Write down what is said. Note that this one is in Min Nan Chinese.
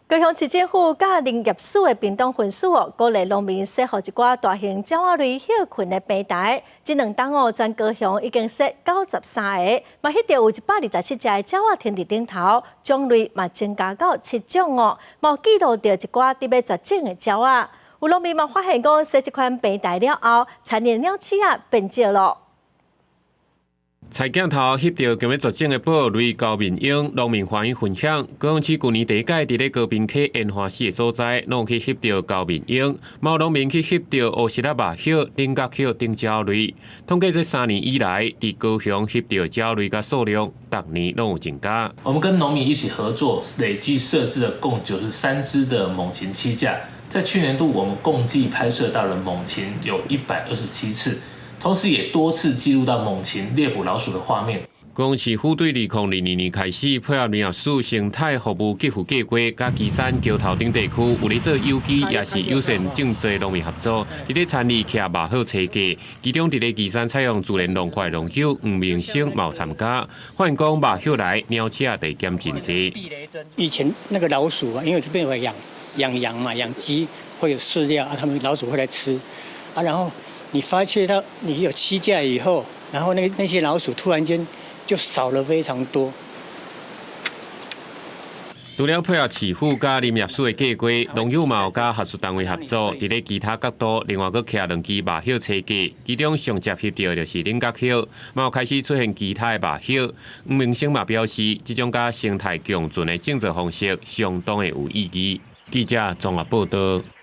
高雄市政府佮林業署的屏東分署哦，鼓勵農民設予一寡大型鳥仔類歇睏的平台。這兩冬哦，全高雄已經設93个，嘛翕著有127隻的鳥仔停佇頂頭，種類嘛增加到七種哦，嘛有記錄著一寡佇欲絕種的鳥仔。有農民嘛發現講，設這款平台了後，田的鳥鼠仔變少囉。採鏡頭翕著將欲絕種的寶類高面鷹，農民歡喜分享。高雄市舊年第一屆佇咧高屏溪煙花死的所在，攏有去翕著高面鷹，嘛有農民去翕著烏色仔麻鴞、頂角鴞等鳥類。統計這3年以來，佇高雄翕著鳥類佮數量，逐年攏有增加。我們跟農民一起合作，累計設置了共93支的猛禽棲架。在去年度，我們共計拍攝到了猛禽有127次。同時也多次記錄到猛禽獵捕老鼠的畫面。高雄市府對2022年開始配合林業署生態服務給付計劃，佮旗山橋頭頂地區有咧做有機抑是友善種植農民合作，佇咧田裡徛麻葉棲架，其中佇咧旗山採用自然農法農友黃明生嘛有參加，發現講麻葉來鳥鼠仔就會減真濟。以前那個老鼠啊，因為這邊有養羊嘛，養雞會有飼料啊，他們老鼠會來吃啊，然後你發覺到你有棲架以後，然後那些老鼠突然間就少了非常多。除了配合市府佮林業署的計劃，農友嘛有佮學術單位合作，佇咧其他角度另外閣徛兩支麻葉棲架，其中上捷翕著就是頂角鴞，嘛有開始出現其他的麻葉。黃明生嘛表示，這種佮生態共存的種植方式相當的有意義。記者綜合報導。